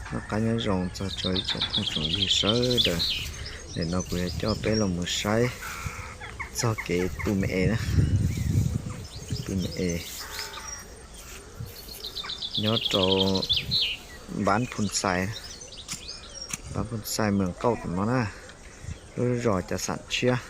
Noj qab nyob zoo txog rau ib tsoom phooj tsoom ywg sawv daws. Nim no kuv yuav coj peb los mus saib txog kev tu me es na. Tu me es nyob rau Npab Phu Xais, Npab Phu Xais Mws Kauj tom no na, lub zos Cav Xam Tshiab.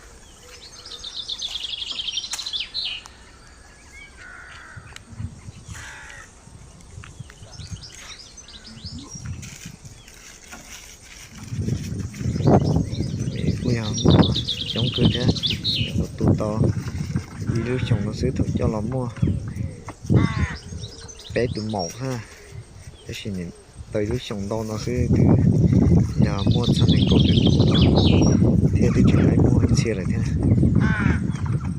Kuj yog muaj coob kawg thiab, nyuam qhuav tu tau ib lub xyoos no xwb, thaum coj los muaj peb tus maum xwb, tab sis nim tau ib lub xyoos ntau no xwb twb yog muaj txog nees nkaum tus maum no thiab, twb tseem muaj ib txhia lawm thiab.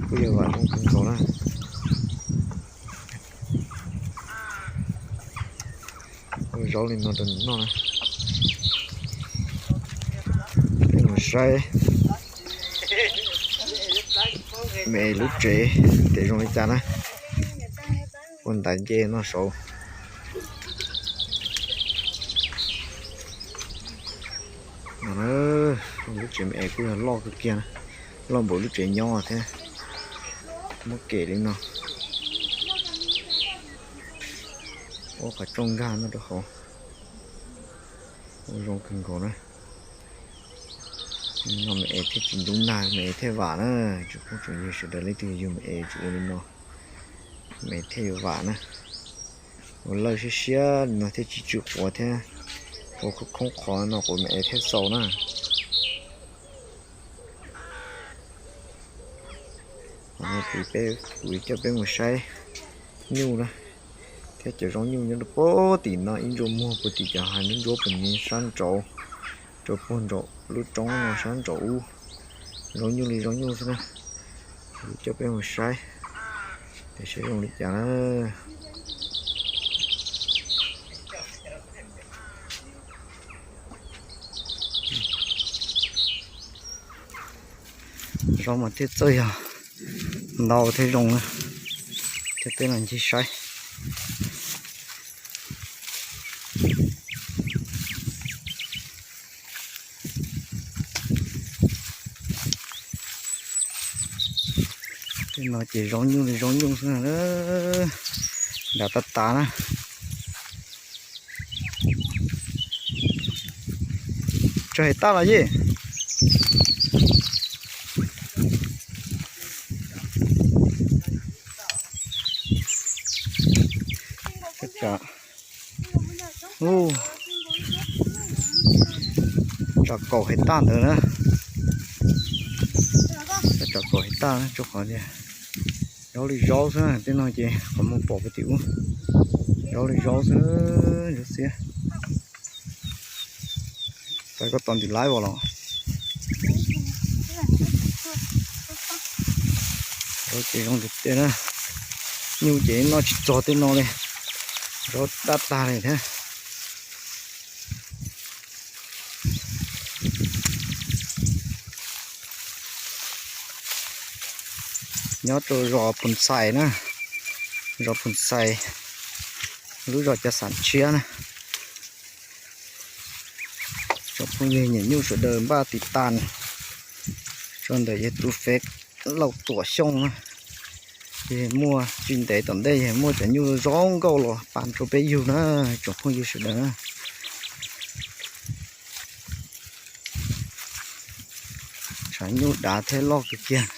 Kuj yog vam zoo kawg nkaus na. Ua zaub li no rau nws noj na. Peb mus saib me es lub tsev tias zoo li cas na. Ua ntaiv nce no saud. Lub tsev me es kuj yog loj kawg kiag na, loj npaum lub tsev nyob thiab. Muab kem li no, ua qhov rooj nkag no rau hauv. Ua zoo kawg nkaus na. No me es thiaj tsis ntub nag, me es thiaj vam na. Tsoom phooj tsoom ywg sawv daws leej twg yug me es tsuas ua li no, me es thiaj yuav vam na. Ua lawj siab siab li no thiaj tsis tsw quav thiab, ua khoob khoob qhov no quav me es thiaj xau na. Qhov no kuv, kuv coj peb mus saib nyuj na, thiab cov zaub nyuj nyob rau puag tim no ib ntsua muag puag tim cov hav ntsuab ntsuab puag nyob sab nraud, rau puag nraum lub roob no sab nraum ub. Zaub nyuj li zaub nyuj xwb na. Kuv coj peb mus saib tias saib zoo li cas na. Zaub mas thiaj txawj yog ntau thiab zoo na, thiab peb los ncig saib. Tej no ces zaub nyuj li zaub nyuj xwb na, nrad tag tas na. Tso hais tag los yej. Tsov kaum hais tag ntawd na. Tsov kaum hais tag na, rau qhov tias zaub li zaub xwb, tej no ces qhov muag pom puag tim ub, zaub li zaub xwb, zaub xiab. Tau koj tos ntim laiv as los. Zaub ces zoo tiag tiag na. Nyuj ces noj tsis txog tej no li. Zaub dab tag li thiab. Nyob rau zos Phoo Xais na, zos Phoo Xais, lub zos Cav Xam Tshiab na. Tsoom phooj ywg nyiam nyuj sawv daws npaj tiv tas rau ntawm yawg tus Fev Lauj Tuam Xyooj na. Yog muaj tsis ntev tom ntej yog muaj cov nyuj zoo nkauj los pab rau peb yug na, tsoom phooj ywg sawv daws na. Tshav nyuj dav thiab loj kawg kiag.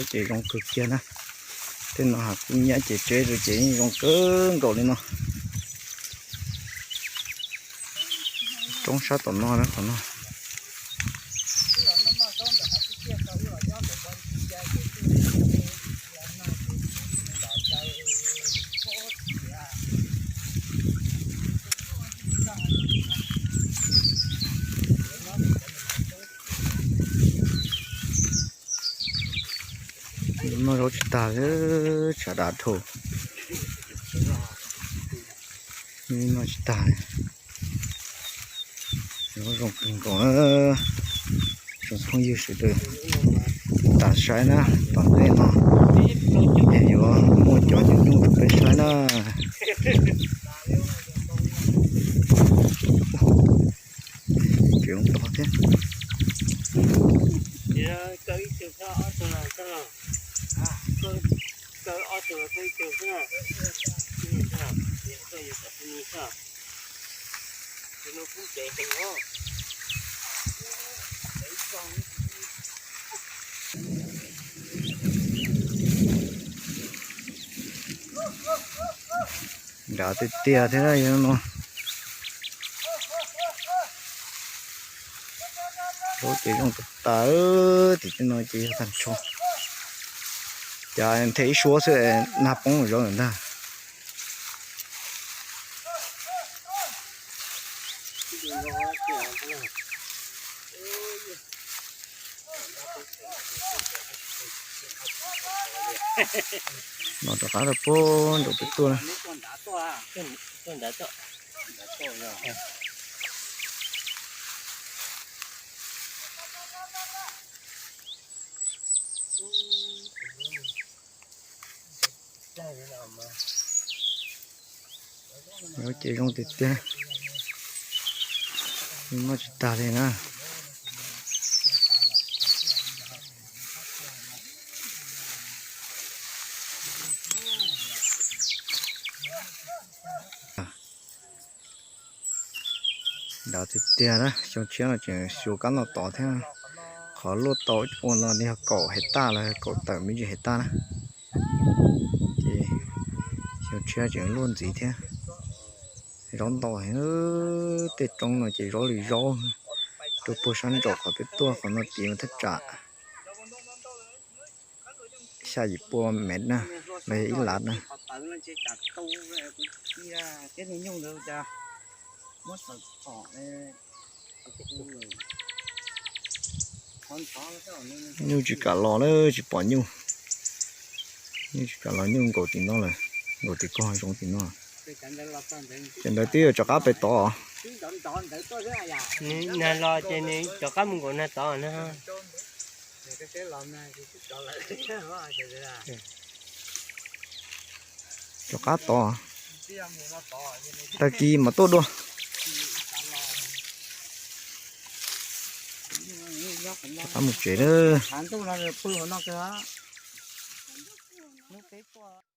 Ces zoo kawg kiag na. Tej no ha kuj nyab ces tseb rau ces yeej zoo kawg nkaus li no. Roob sab tom no na, qhov no. Noj zaub tsis tag li, tshav dav dhau. Noj tsis tag li. Zaub zoo kawg nkaus na. Tsoom phooj ywg sawv daws, tam saib na, tom ntej no es yuav muaj cov nyuj nyuj rau peb saib na. Tseem tod thiab. Nrad tiag tiag thiab no. Zaub ces zoo tas tas, tim tej no ces yog tag nrho. Cas nthe ib suab xwb nag poob zaub ntag. No rov qab rau puag nraum peb tuaj na. Zaub ces zoo tiag tiag, noj tsis tag li na. Nrad tiag tiag na, xyoo tshiab no tseem xyuas kab no tod thiab. Qhov luaj tau ua no yog kaum hais taj los kaum tawm me ntsis hais taj na. Ces xyoo tshiab tseem luaj ntxiv thiab. Zaub ntau heev, tej roob no ces zaub li zaub. Rau puag sab nraum qhov peb tuaj qhov no tid mas thaj tsam xya yim pua mev na, los yog ib lav na. Nyuj tsis kam los na, tsis pom nyuj. Nyuj tsis kam los, nyuj nkaum tim no lawm, nkaum tim ko zoov tim no. Ces ntawd twb yuav rov qab pem tod. Nws los ces nws rov qab mus nkaum nag tod na. Rov qab tod, tag kis mam tuaj dua. Rov qab mus tsev lawm.